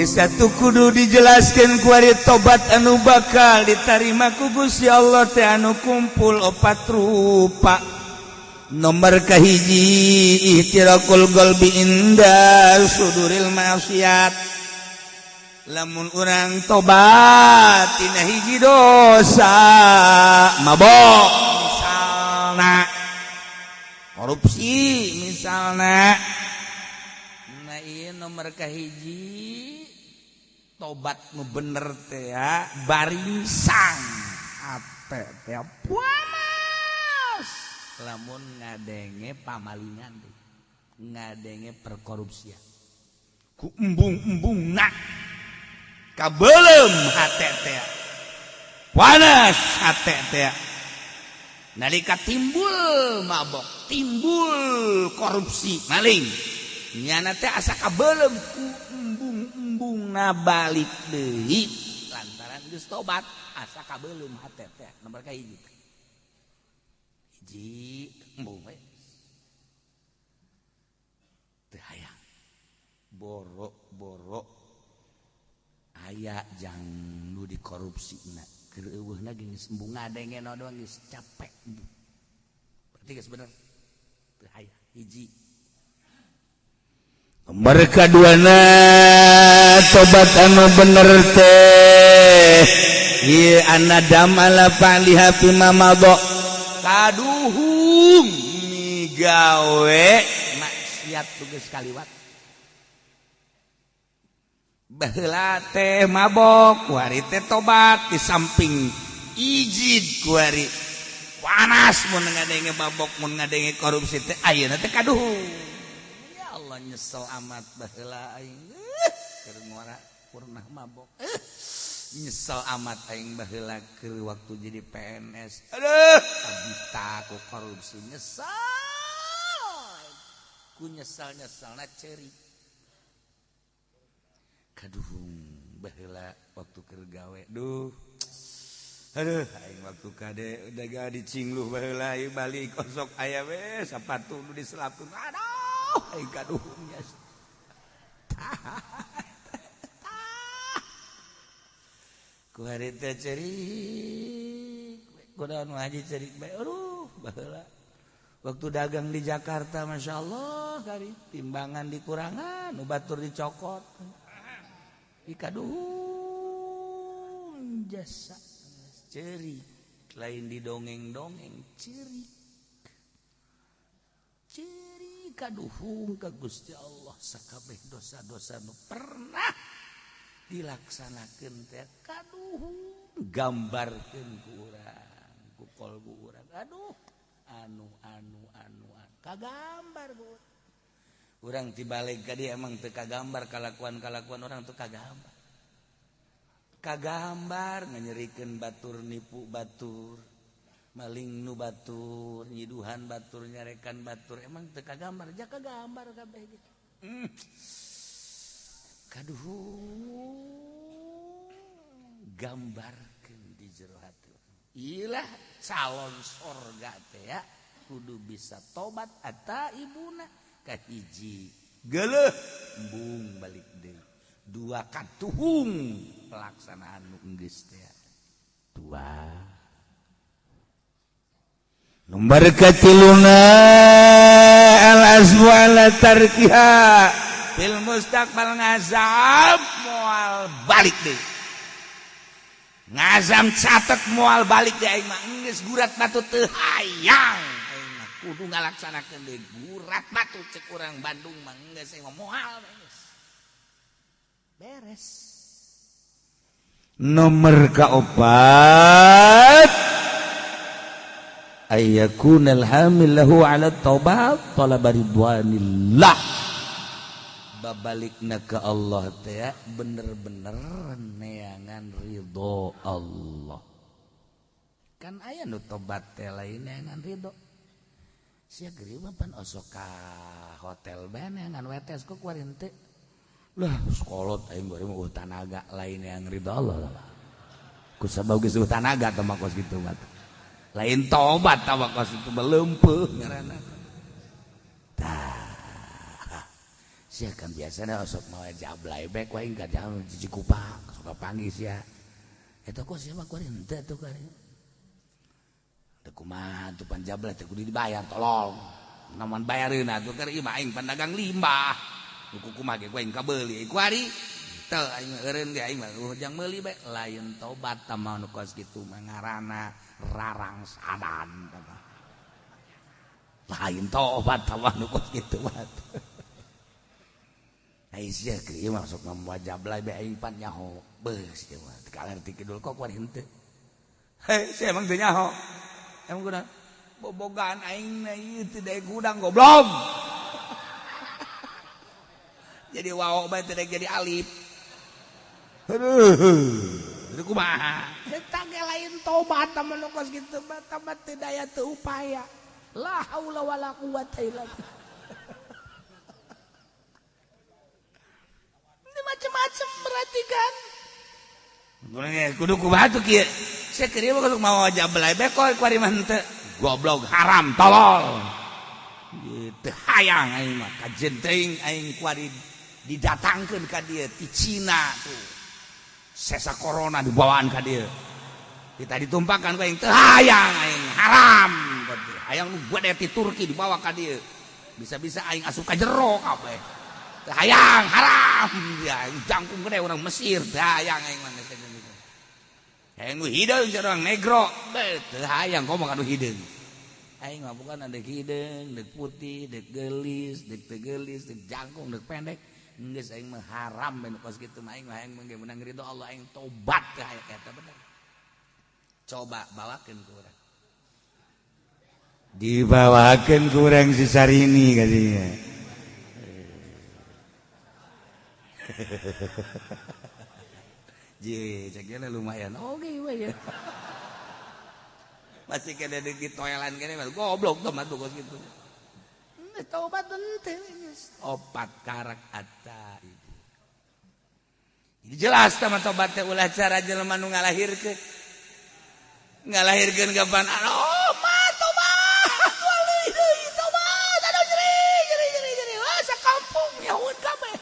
Satu kudu dijelaskan kuari tobat anu bakal ditarima ku Gusti Allah teh anu kumpul opat rupa. Nomor kahiji ihtirakul qalbi inda suduril maksiat. Lamun urang tobat tina hiji dosa mabok misalna, korupsi misalna. Nah ieu nomor kahiji tobat nu bener teh ya baringsang ate teh panas lamun ngadenge pamalingan teh, ngadenge perkorupsian ku embung-embungna kabelem hate teh panas hate teh nalika timbul mabok timbul korupsi maling nyana teh asa kabelem ku embung-embungna balik deui lantaran geus tobat asa kabelum hate teh. Nomor ka hiji hiji embung we teu hayang borok-borok aya jang nu dikorupsina keur eueuhna geus embung ngadenge doang geus capek embung berarti geus bener teu hayang hiji. Mereka duana tobat anu bener teh ieu anadam ala fa'liha fima madha kaduhung migawe maksiat geus kaliwat. Baheula teh mabok kuari teh tobat di samping ijid kuari panas mun ngadenge mabok mun ngadenge korupsi teh ayeuna teh kaduhung. Allah nyesel amat baheula aing keur ngora pernah mabok. Nyesel amat aing baheula keur waktu jadi PNS. Aduh, abita ku korupsi nyesel. Ku nyesel-nyeselna ceurik. Kaduhung baheula waktu keur gawe. Duh. Aduh, aing waktu kade udah ga dicingluh baheula ieu balik osok aya we sapatu nu diselapkeun. Aduh. Aing kaduhungnya. Ku hari teh cerik, kunaon haji cerik bae. Aduh, baheula. Waktu dagang di Jakarta, Masya Allah, kari timbangan dikurangan, nu batur dicokot. Ikaduhung jasa cerik, lain didongeng-dongeng cerik. Cerik kaduhung ka Gusti Allah sakabeh dosa-dosa nu pernah dilaksanakeun teh kaduhung gambarkeun ku urang ku kolbu urang. Aduh anu anu anu kagambar ku urang tibalik ka dieu emang teu kagambar kalakuan-kalakuan orang teu kagambar. Kagambar nganyerikeun batur nipu batur maling nu batur nyiduhan batur nyarekan batur emang teu kagambar ja kagambar kabeh ge. Kaduhung gambarkeun di jero hati. Ilah calon sorga teh ya kudu bisa tobat ata ibuna kahiji geuleuh embung balik deui dua katuhung pelaksanaan nu geus teh dua. Nomor katiluna al azmu ala tarkiha fil mustaqbal ngazam moal balik deui. Ngazam catet moal balik deui aing mah geus gurat batu teu hayang aing mah kudu ngalaksanakeun deui gurat batu cek urang Bandung mah geus aing mah moal geus. Beres. Nomor kaopat ayyakunal hamil lahu ala taubat talaba ridwanillah. Babalikna ke Allah teh bener-bener neangan ridho Allah. Kan aya nu tobat teh lain neangan ridho. Sia geureuh pan osok ka hotel bae neangan wetes kok kuari henteu. Lah sekolot aing bari mah tanaga lain yang ridho Allah. Ku sabab geus tanaga teh mah kos kitu mah. Lain tobat tawa kos itu melempeuh ngaranna. Tah. Sia kan biasana osok mawa jablay bae ku aing ka jam Cikupa suka panggih sia. Eta kok sia mah kuari henteu atuh kuari. Teu kumaha tuh pan jablay teh kudu dibayar tolong. Namun bayareun atuh keur ieu mah aing pandagang limbah. Nu kumaha ge ku aing kabeuli kuari. Teu aing eureun ge aing mah jang meuli bae lain tobat tah mah nu kos kitu mah ngaranna rarang sadan tah. Lain tobat tah mah nu kos kitu mah. Ai sia keur ieu mah sok mawa jablay bae aing pan nyaho. Beus ieu mah teu kalerti kidul kok kuari henteu. Heh sia emang teu nyaho. Emang kunaon? Bobogaan aing na ieu teu daek hudang goblok. Jadi wawo bae teu daek jadi alif. Aduh, itu kumaha? Eta ge lain tobat mah nu kos kitu mah tobat teu daya teu upaya. La haula wala quwata illa billah. Ini macam-macam berarti kan. Kudu kumaha tuh kieu? Sia keur ieu mah kudu mawa jablay bae koe kuari mah henteu. Goblok haram tolol. Teu hayang aing mah kajen teuing aing kuari didatangkeun ka dieu ti Cina tuh. Sesa corona dibawaan ka dieu. Kita ditumpahkan ku aing teu hayang aing haram. Hayang nu gede ti Turki dibawa ka dieu. Bisa-bisa aing asup ka jero kabeh. Teu hayang haram. Ya jangkung gede urang Mesir teu hayang aing mah geus kitu. Hayang nu hideung urang negro. Teu hayang komo ka nu hideung. Aing mah bukan deuk hideung, deuk putih, deuk geulis, deuk teu geulis, deuk jangkung, deuk pendek. Geus aing mah haram bae nu kos kitu mah aing mah hayang mah meunang ridho Allah aing tobat teh aya eta bener. Coba bawakeun ku urang. Dibawakeun ku urang si Sarini kadinya. Je, cek lumayan. Oke we ya. Masih kena di toelan kene mah goblok teh mah kos kitu. Tobat henteu geus. Opat karak ata itu. Jadi jelas teh mah tobat teh ulah cara jelema nu ngalahirkeun. Ngalahirkeun kapan oh mah tobat. Wali deui tobat. Aduh nyeri nyeri nyeri nyeri. Wah sakampung nyahueun kabeh.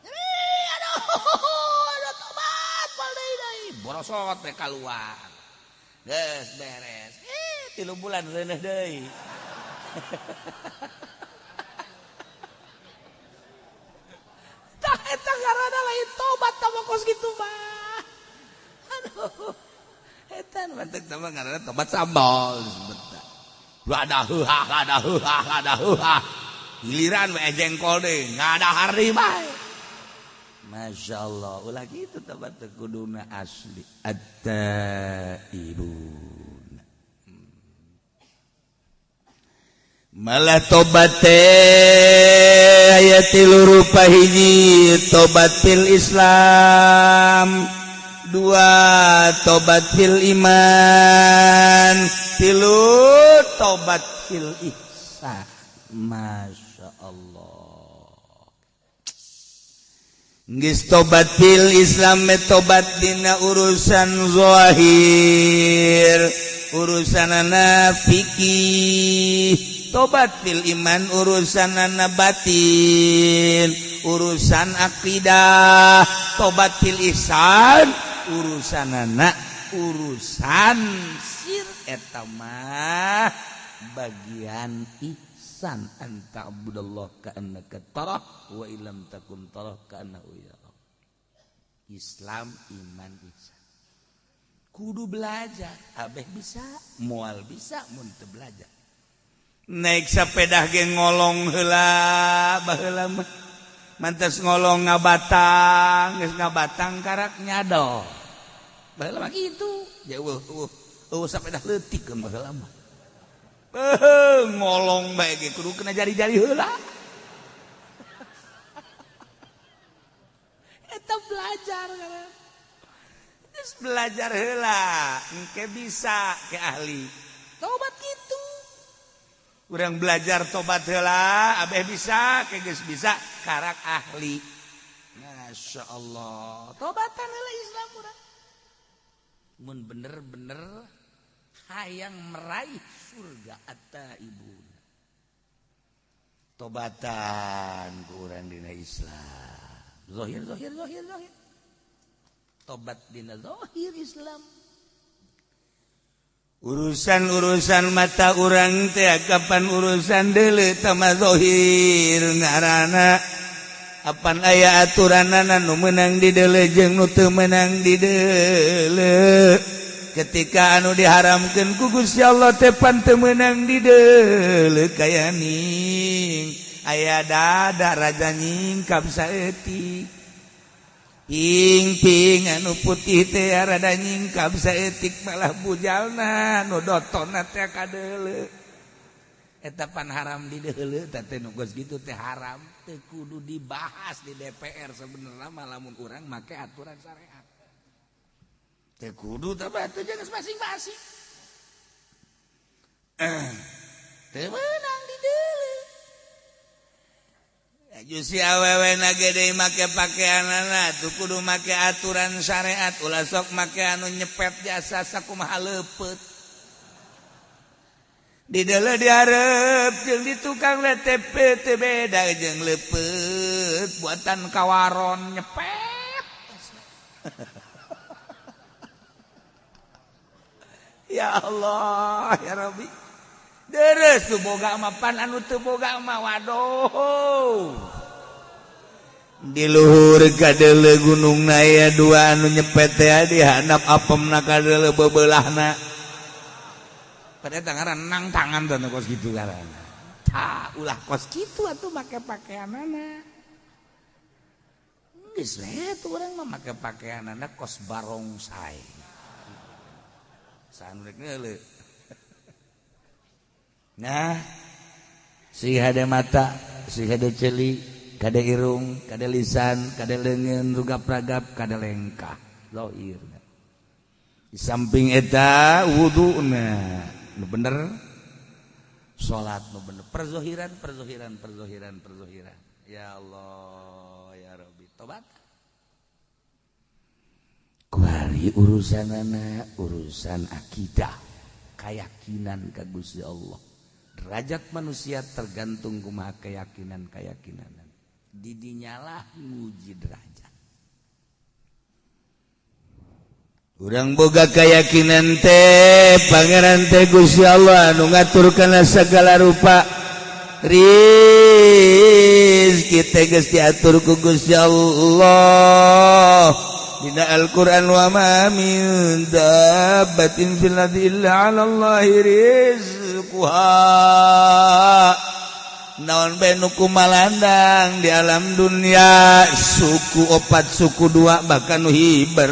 Nyeri aduh aduh tobat wali deui. Borosot teh kaluar. Geus beres. 3 bulan reuneuh deui. Tah eta ngaranna lain tobat tah mah kos kitu mah. Aduh. Eta nu mantek tah mah ngaranna tobat sambal disebut tah. Ada heuhah, ada heuhah, ada heuhah. Giliran we jengkol deui, ngadahar deui bae. Masya Allah, ulah kitu tobat teh kuduna asli. At-taibun. Malah tobat teh aya tilu rupa hiji tobat fil Islam, dua tobat fil iman, tilu tobat fil ihsan. Masya Allah. Geus tobat fil Islam tobat dina urusan zahir, urusanana fikih. Tobat fil iman urusanana batin, urusan akidah. Tobat fil ihsan urusanana urusan sir eta mah bagian ihsan anta abdullah ka'annaka tarah wa illam takun tarah ka'annahu yarak. Islam iman ihsan. Kudu belajar, abeh bisa, moal bisa mun teu belajar. Naik sepeda ge ngolong heula baheula mah. Mantes ngolong ngabatang, geus ngabatang karak nyadol. Baheula mah kitu. Ya eueuh sepeda leutik baheula mah. Ngolong bae ge kudu kena jari-jari heula. Eta belajar kan. Geus belajar heula, engke bisa ke ahli. Tobat kitu. Urang belajar tobat heula, abeh bisa, ke geus bisa karak ahli. Masya Allah. Tobatan heula Islam urang. Mun bener-bener Hayang meraih surga at-taibun. Tobatan ku urang dina Islam. Zahir zahir zahir zahir. Tobat dina zahir Islam. Urusan-urusan mata urang teh kapan urusan deuleu tama zahir ngaranna apan aya aturanana nu meunang di deuleu jeung nu teu meunang di deuleu. Ketika anu diharamkeun ku Gusti Allah teh pan teu meunang di deuleu kaya ning aya dada raja nyingkap saeutik. Ping-ping anu putih teh rada nyingkap saeutik malah bujalna nu dotonna teh kadeuleu. Eta pan haram di deuleu teh teh nu geus kitu teh haram teu kudu dibahas di DPR sebenarnya mah lamun urang make aturan syariat. Teu kudu teh batu jeung masing-masing. Teu meunang di deuleu. Si awewe na gede make pakaianana tuh kudu make aturan syariat ulah sok make anu nyepet jasa sakumaha leupeut. Di deuleu dihareup jeung di tukang WTP teu beda jeung leupeut buatan kawaron nyepet. Ya Allah ya Rabbi. Deres tuh boga mah pan anu teu boga mah waduh. Di luhur kadeuleu gunungna aya dua anu nyepet teh di handap apemna kadeuleu bebeulahna. Pada tangan nang tangan teh kos kitu ngaranna. Tah ulah kos kitu atuh make pakaianana. Geus we tuh urang mah make pakaianana kos barongsai. Saha nu rek neuleu. Nah, si hade mata, si hade celi, kade irung, kade lisan, kade leungeun, rugap-ragap, kade lengkah. Zahir. Di samping eta wuduna, nu bener, salat nu bener, perzohiran, perzohiran, perzohiran, perzohiran. Ya Allah, ya Rabbi, tobat. Kuari urusanana, urusan akidah, keyakinan ka Gusti Allah. Derajat manusia tergantung kumaha keyakinan-keyakinan. Didinyalah nguji derajat. Urang boga keyakinan teh pangeran teh Gusti Allah anu ngatur kana segala rupa. Rizki teh geus diatur ku Gusti Allah. Dina Al-Qur'an wa ma min dabbatin fil ardi illa 'ala Allahi rizquha. Naon bae nu kumalandang di alam dunia suku opat suku dua bahkan nu hiber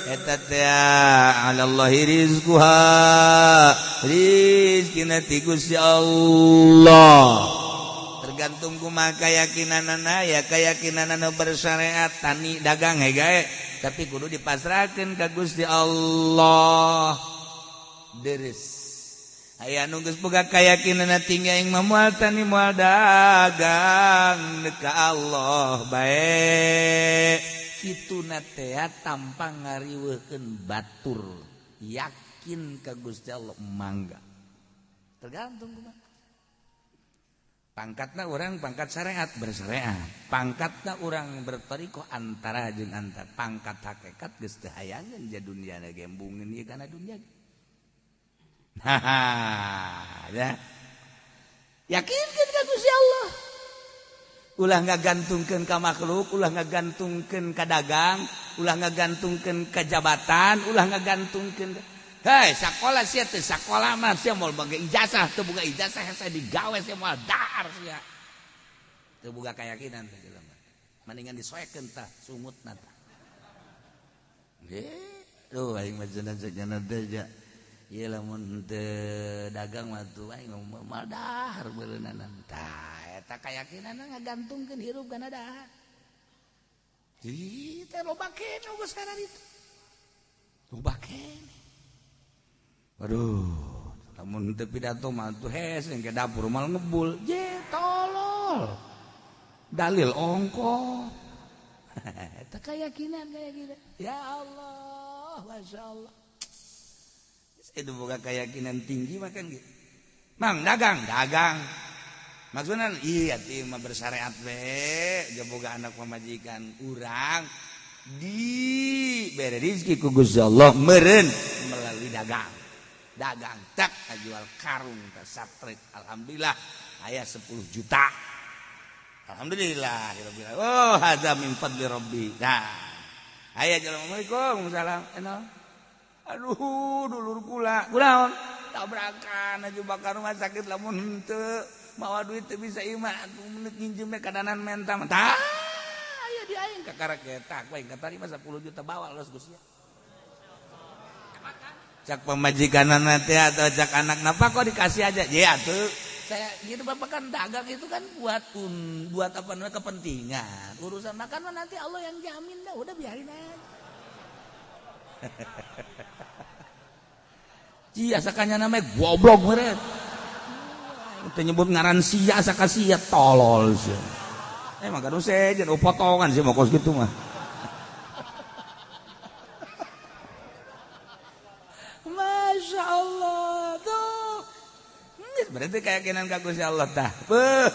eta teh 'ala Allahi rizquha rizkina ti Gusti Allah. Tergantung kumaha keyakinanana ya keyakinanana bersyariat tani dagang he gae tapi kudu dipasrahkeun ka Gusti Allah. Deres aya nu geus boga keyakinanna tinggi aing mah moal tani moal dagang ka Allah bae. Kituna teh tanpa ngariweuhkeun batur yakin ka Gusti Allah mangga. Tergantung kumaha. Pangkatna orang pangkat syariat bersyariat, pangkatna orang bertorikoh antara jeung antara, pangkat hakikat geus teu hayangeun ja dunia na gembungeun ieu kana dunia. Haha, ya. Yakinkeun ka Gusti Allah. Ulah ngagantungkeun ka makhluk, ulah ngagantungkeun ka dagang, ulah ngagantungkeun ka jabatan, ulah ngagantungkeun. Hei, sakola sia teh sakola mah sia moal boga ijazah, teu boga ijazah hese digawe sia moal dahar sia. Teu boga keyakinan teh jelema. Mendingan disoekeun tah sungutna tah. Duh aing mah cenah teh ja. Ieu lamun teu dagang mah tuh aing moal dahar beureunanan. Tah eta keyakinanna ngagantungkeun hirup kana dahar. Ih, teh loba keneh geus kana ditu. Loba keneh. Aduh, lamun teu pidato mah tuh hes ke dapur mal ngebul. Je tolol. Dalil ongko. Eta keyakinan kayak gitu. Ya Allah, Masya Allah. Itu boga keyakinan tinggi mah kan gitu. Mang dagang, dagang. Maksudnya iya teh mah bersyariat we, boga anak pamajikan urang di bere rezeki ku Gusti Allah meureun melalui dagang. Dagang tak jual karung tak satrik, alhamdulillah aya 10 juta. Alhamdulillah rabbil alamin. Oh hadza min fadli rabbi. Nah, aya assalamualaikum salam. Aduh dulur kula. Kunaon? Tabrakan aja bakar rumah sakit lamun henteu mawa duit teu bisa imah atuh menit nginjem we kadanan menta. Tah aya di aing kakara eta ku aing katarima 10 juta bawa los Gusti. Cak pamajikanana teh atau cak anak napa kok dikasih aja. Ya atuh saya gitu bapak kan dagang itu kan buat buat apa namanya kepentingan. Urusan makan mah nanti Allah yang jamin dah, udah biarin aja. Ci asakannya namanya goblok meureun. Teu nyebut ngaran sia asaka sia tolol sia. Emang kan sejen potongan sih mau kos gitu mah. Masya Allah tuh. Berarti keyakinan ka Gusti Allah tah. Beuh.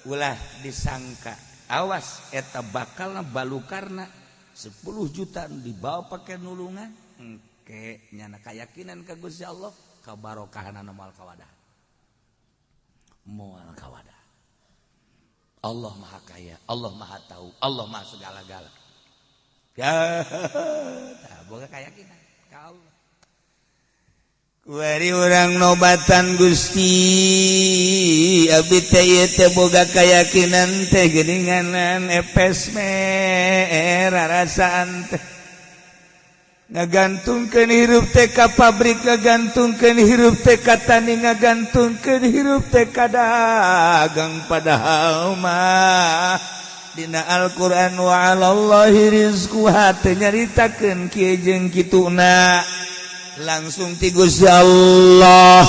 Ulah disangka. Awas eta bakalna balukarna 10 juta dibawa pakai nulungan. Engke nyana keyakinan ka Gusti Allah kabarokahanana moal kawadah. Moal kawadah. Allah Maha Kaya, Allah Maha Tahu, Allah Maha segala-gala. Ya, tah boga keyakinan ka Allah. Kuari urang nobatan Gusti, abdi teh ieu teh boga keyakinan teh geuninganan epes merarasaan teh. Ngagantungkeun hirup teh ka pabrik, ngagantungkeun hirup teh ka tani, ngagantungkeun hirup teh ka dagang, padahal mah dina Al-Qur'an wa 'alallahi rizquha teh nyaritakeun kieu jeung kituna. Langsung ti Gusti Allah.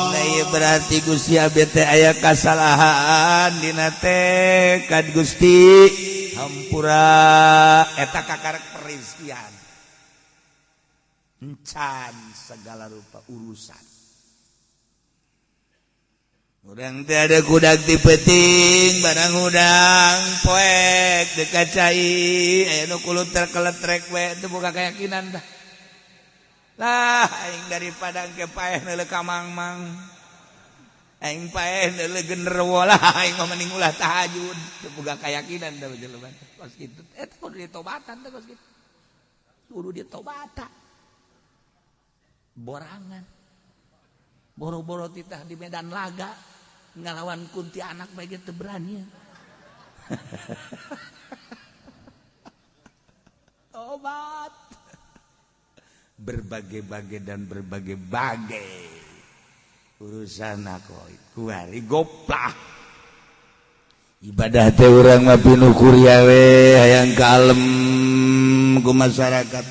Nah ieu berarti Gusti abdi teh aya kasalahan dina tekad Gusti hampura eta kakarek perizkian. Encan segala rupa urusan. Urang teh ada kudak ti peuting barang hudang poek dekat cai aya nu kulut terkeletrek we teu boga keyakinan tah. Lah aing daripada engke paeh neuleuh ka mangmang. Aing paeh neuleuh genderuwo lah aing mah mending ulah tahajud. Teu boga keyakinan tah jelema teh. Kos kitu eta kudu ditobatan teh kos kitu. Kudu ditobatan. Borangan. Boro-boro titah di medan laga ngalawan kuntianak bae ge teu berani. Tobat. Berbagai-bagai dan berbagai-bagai urusan aku kuari goplah ibadah teh urang mah pinuh kuria we hayang kalem ku masyarakat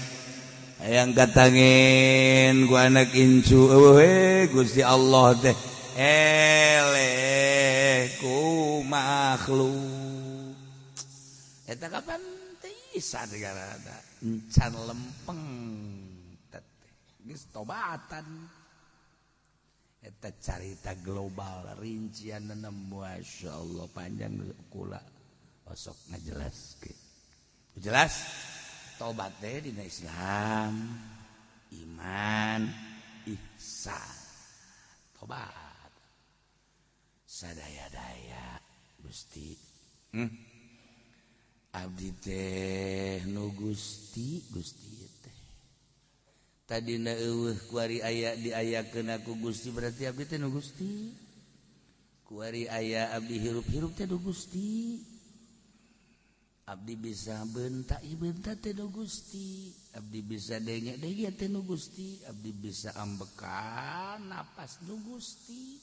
hayang katangin ku anak incu we Gusti Allah teh eleh ku makhluk eta kapan teh isa negara encan lempeng geus tobatan eta carita global rincianna masyaallah panjang kula osok ngajelaskeun jelas tobat teh dina Islam iman ihsan tobat sadaya-daya Gusti abdi teh nu Gusti Gusti tadina eueuh kuari aya diayakeun ku Gusti berarti abdi teh nu Gusti kuari aya abdi hirup-hirup teh nu Gusti abdi bisa bentak bentak teh nu Gusti abdi bisa denge-denge teh nu Gusti abdi bisa ambekan napas nu Gusti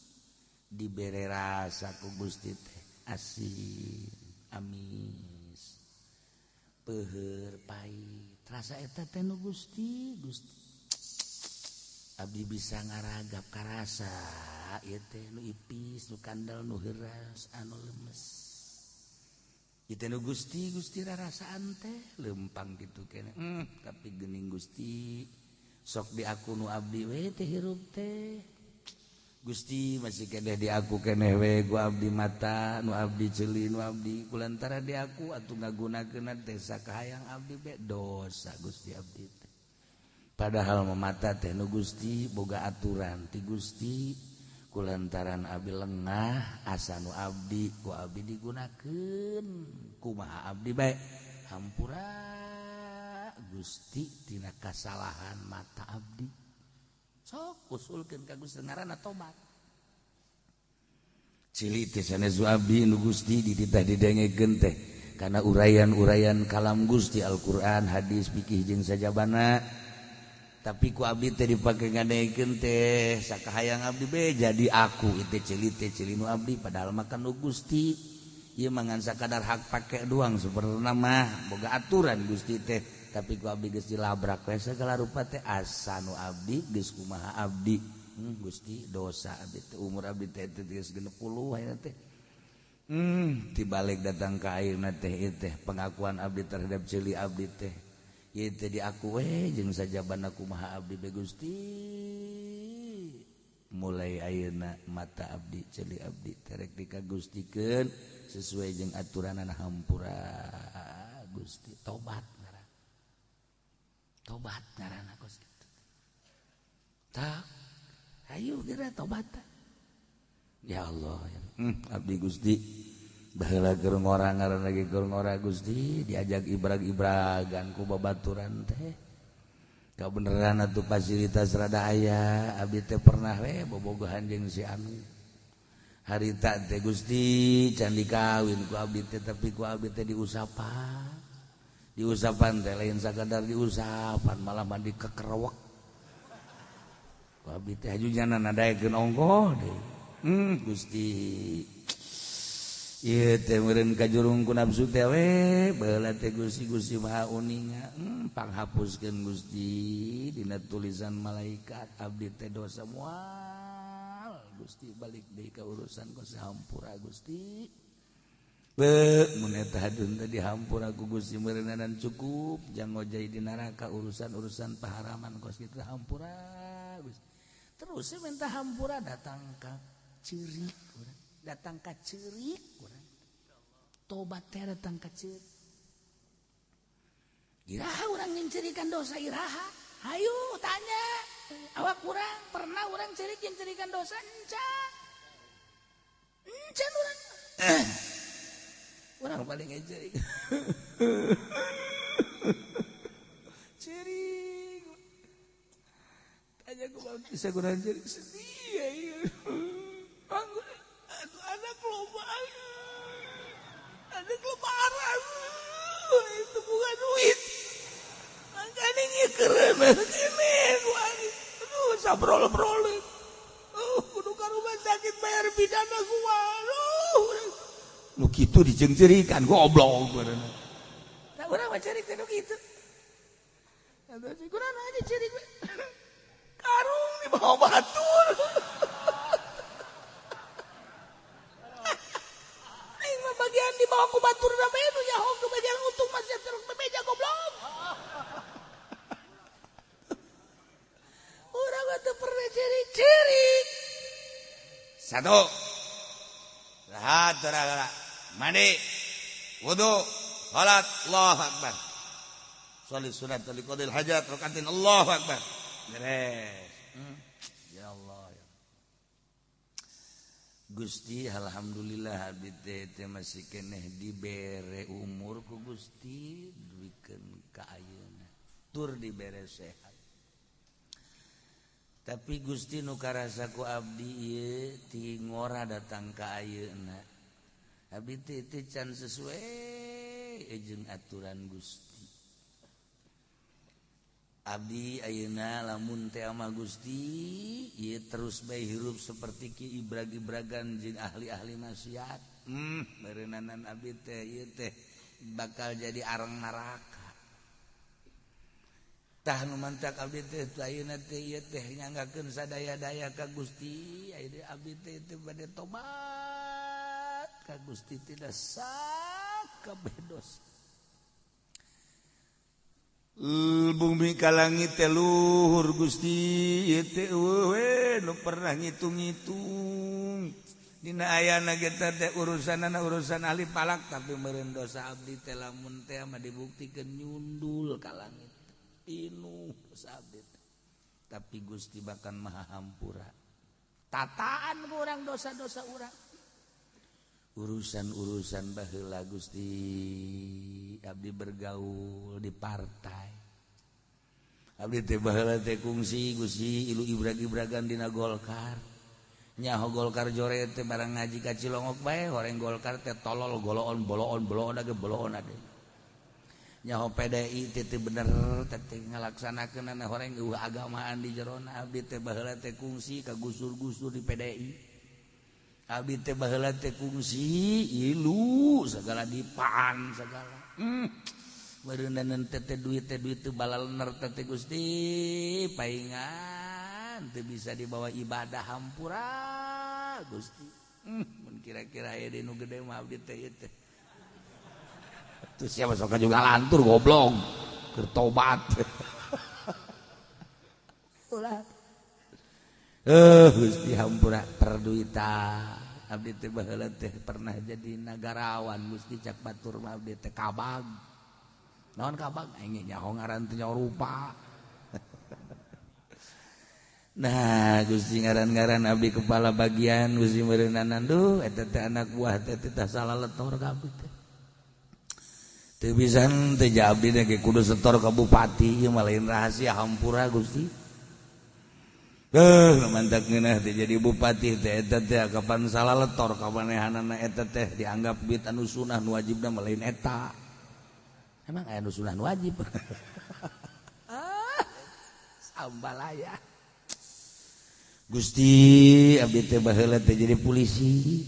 dibere rasa ku Gusti teh asin amis peuheur pahit rasa eta teh nu Gusti Gusti abdi bisa ngaragap karasa ieu teh nu ipis nu kandel nu heuras anu lemes ieu teh nu Gusti Gusti rarasaan teh lempang kitu keneh tapi geuning Gusti Sok di aku nu abdi we teh hirup teh. Gusti masih keneh di aku keneh we ku abdi mata nu abdi ceuli nu abdi kulantara di aku atuh ngagunakeun teh sakahayang abdi be dosa Gusti abdi teh. Padahal mata teh nu Gusti boga aturan ti Gusti kulantaran abdi lengah asa nu abdi ku abdi digunakeun kumaha abdi bae hampura Gusti tina kasalahan mata abdi sok usulkeun ka Gusti ngaranna tobat cili teh sanes abdi nu Gusti dititah didengekeun teh kana uraian-uraian kalam Gusti Al-Qur'an hadis fikih jeung sajabana tapi ku abdi teh dipake ngadengekeun teh sakahayang abdi be jadi aku itu ceuli teh ceuli nu abdi padahal makan nu Gusti ieu mah ngan sakadar hak pake doang sebenarna mah boga aturan Gusti teh tapi ku abdi geus dilabrak we sagala rupa teh asa nu abdi geus kumaha abdi Gusti dosa abdi teh umur abdi teh geus 60 ayeuna teh tibalik datang ka ayeuna teh ieu teh pengakuan abdi terhadap ceuli abdi teh ieu teh diaku we jeung sajabana kumaha abdi be Gusti mulai ayeuna mata abdi ceuli abdi terek dikagustikeun sesuai jeung aturanana hampura Gusti tobat ngaran tobat ngaranna kos kitu tak ayo geura tobat ya Allah ya. Abdi Gusti baheula keur ngora ngaran lagi keur ngora Gusti diajak ibrag-ibragan ku babaturan teh kabeneran atuh fasilitas rada aya abdi teh pernah we bobogohan jeung si anu harita teh Gusti can dikawin ku abdi teh tapi ku abdi teh diusapan diusapan teh lain sakadar diusapan malah mandi kekerewek ku abdi teh haju nyana nadaekeun ongkoh deui Gusti ieu teh meureun kajurung ku nafsu teh we baheula teh Gusti Gusti Maha Uninga panghapuskeun Gusti dina tulisan malaikat abdi teh dosa moal Gusti balik deui ka urusan ku sahampura Gusti be mun eta hadun teh dihampura ku Gusti meureunanan cukup jang ngojay di neraka urusan-urusan paharaman kos kitu hampura Gusti terus minta hampura datang ka ceurik urang datang ka ceurik urang tobat teh datang ka ceurik iraha urang nyincirikan dosa iraha hayu tanya awak urang pernah urang ceurik nyincirikan dosa encan encan urang urang paling ceurik ceurik tanya ku bisa kurang ceurik sedih ya anak loba anak lebaran itu bukan duit makanya nyekeren ini aduh sabrol-brol kudu ka rumah sakit bayar pidana gua aduh nu kitu dijengcerikan goblok tah urang mah cerik teh nu kitu atuh si kurang aja cerik karung di bawah batur. Bagian di bawah ku batur bae nu nyaho ke bagian untung masih terus bebeja goblok. Urang mah teu pernah ciri-ciri. Satu. Rahat ora mandi. Wudu, salat, Allahu akbar. Salat sunat liqadil hajat rakaatin Allahu akbar. Beres. Ya Allah ya. Gusti alhamdulillah abdi teh masih keneh dibere umur ku Gusti duikeun ka ayeuna tur dibere sehat tapi Gusti nu karasa ku abdi ieu ti ngora datang ka ayeuna abdi teh can sesuai jeung aturan Gusti abdi ayeuna lamun teh ama Gusti ieu terus bae hirup seperti ki ibrag-ibragan jeung ahli-ahli maksiat meureunnanan abdi teh ieu teh bakal jadi arang neraka tah nu mantak abdi teh ayeuna teh ieu teh nyanggakeun sadaya-daya ka Gusti ayeuna abdi teh teu bade tobat ka Gusti tidak sakabeh dosa. Bumi ka langit teh luhur Gusti ieu teh eueuh we nu pernah ngitung-ngitung. Dina ayana ge teh urusanana urusan ahli falak tapi meureun dosa abdi teh lamun teh mah dibuktikeun nyundul ka langit. Pinuh dosa abdi teh. Tapi Gusti bahkan maha hampura. Tataan ku urang dosa-dosa urang. Urusan-urusan baheula Gusti abdi bergaul di partai. Abdi teh baheula teh kungsi Gusti ilu ibrag-ibragan dina Golkar. Nyaho Golkar jore teh barang ngaji ka Cilongok bae horeng Golkar teh tolol goloon boloon boloon age boloon ade. Nyaho PDI teh teu bener teh ngalaksanakeunana horeng eueuh agamaan di jerona. Abdi teh baheula teh kungsi ka gusur-gusur di PDI. Abdi teh baheula teh kungsi ilu segala dipaan segala. Meureuneunan teh duit teh balalener teh Gusti paingan teu bisa dibawa ibadah hampura Gusti. Mun kira-kira aya di nu gede mah abdi teh ieu teh. Tuh siapa sok juga lantur goblok keur tobat. Ulah. Gusti hampura perduitan. Abdi teh baheula teh pernah jadi nagarawan Gusti cak batur mah abdi teh kabag. Naon kabag? Aing nyaho ngaran teh nyaho rupa. Nah, Gusti ngaran-ngaran abdi kepala bagian Gusti meureunanan duh eta teh anak buah teh teh salah letor ka abdi teh. Teu bisa teh abdi teh kudu setor ka bupati ieu mah lain rahasia hampura Gusti. Mantak ngeunah teh jadi bupati teh eta teh kapan salah letor kamanehanana eta teh dianggap duit anu sunah nu wajibna mah lain eta. Emang aya nu sunah nu wajib. Ah, sambalaya. Gusti abdi teh baheula teh jadi polisi.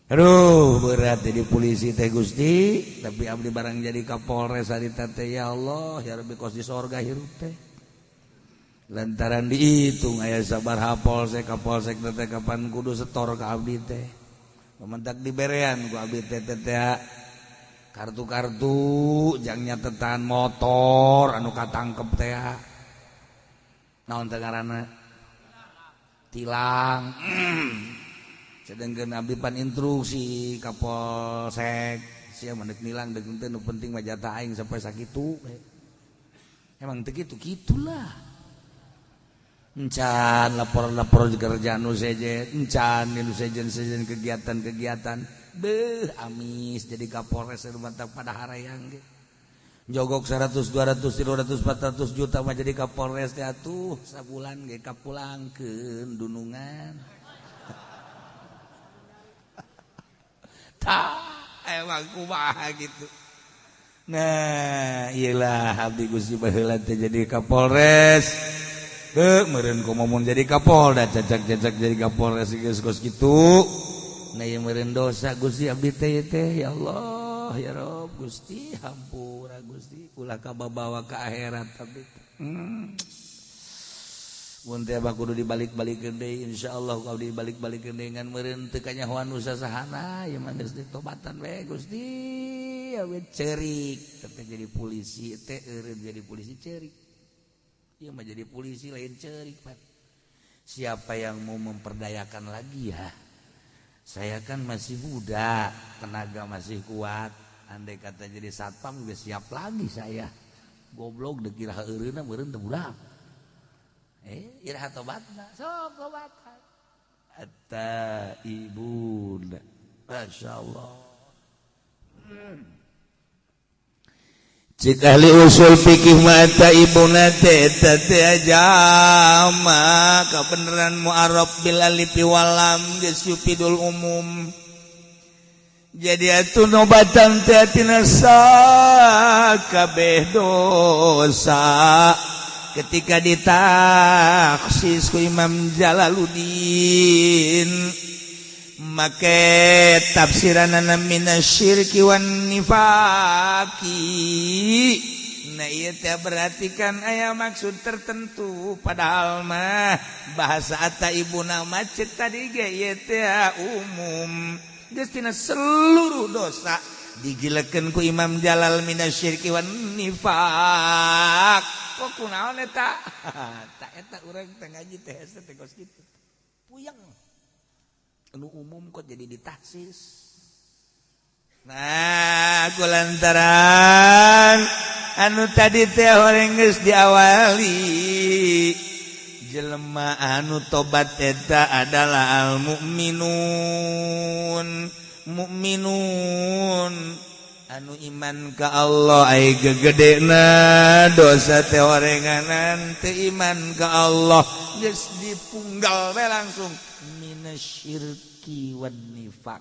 Aduh berat jadi polisi teh Gusti, tapi abdi barang jadi Kapolres harita teh ya Allah ya Rabbi kos di sorga hirup teh. Lantaran dihitung aya sabaraha polsek kapolsek teh kapan kudu setor ka abdi teh. Mementak diberean ku abdi teh teh kartu-kartu jang nyatetan motor anu katangkep teh. Naon teh ngaranna? Tilang. Sedengkeun abdi pan instruksi ka polsek sia mah deuk nilang deuk teu nu penting mah jatah aing sampai sakitu. Emang teu kitu kitulah. Encan lapor-lapor kerjaan nu sejen, encan nu sejen-sejen kegiatan-kegiatan. Beuh amis jadi Kapolres mantap pada harayang ge. Jogok 100, 200, 300, 400 juta mah jadi Kapolres teh atuh sabulan ge kapulangkeun dunungan. Tah emang kumaha gitu. Nah, iyalah abdi Gusti baheula teh jadi Kapolres. Heuh meureun komo mun jadi Kapolda cacak-cacak jadi Kapolres geus kos kitu. Nah ieu meureun dosa Gusti abdi teh teh ya Allah ya Rob Gusti hampura Gusti ulah kababawa ka akhirat abdi teh. Mun teh abah kudu dibalik-balikeun deui insyaallah kudu dibalik-balikeun deui ngan meureun teu kanyahoan nu sasahana ieu mah geus ditobatan we Gusti awe ceurik teh jadi polisi teh eureun jadi polisi ceurik. Ieu mah jadi polisi lain ceurik Pak. Siapa yang mau memperdayakan lagi ya? Saya kan masih muda, tenaga masih kuat. Andai kata jadi satpam juga siap lagi saya. Goblok deuk iraha eureunna meureun teu budak. Iraha tobatna, sok tobatan. At-taibun. Masyaallah. Cik ahli usul fikih mah taibuna teh eta teh jama kabeneran mu'arab bil alif wal lam geus yufidul umum. Jadi atuh nobatan teh tina sakabeh dosa ketika ditaksis ku Imam Jalaluddin make tafsiranana minasyirki wan nifaqi. Nah ieu teh berarti kan aya maksud tertentu padahal mah bahasa ataibuna mah ceuk tadi ge ieu teh umum geus tina seluruh dosa Digilekeun ku Imam Jalal minasyirki wan nifaq. Kok kunaon eta? Tak eta urang teh ngaji teh hese teh kos kitu. Puyeng. Anu umum kok jadi ditahsis. Nah, kulantaran anu tadi teh horeng geus diawali jelema anu tobat eta adalah al mukminun. Mukminun anu iman ka Allah ai gegedena dosa teh orenganan teu iman ka Allah geus dipunggal we langsung minasyirki wan nifaq.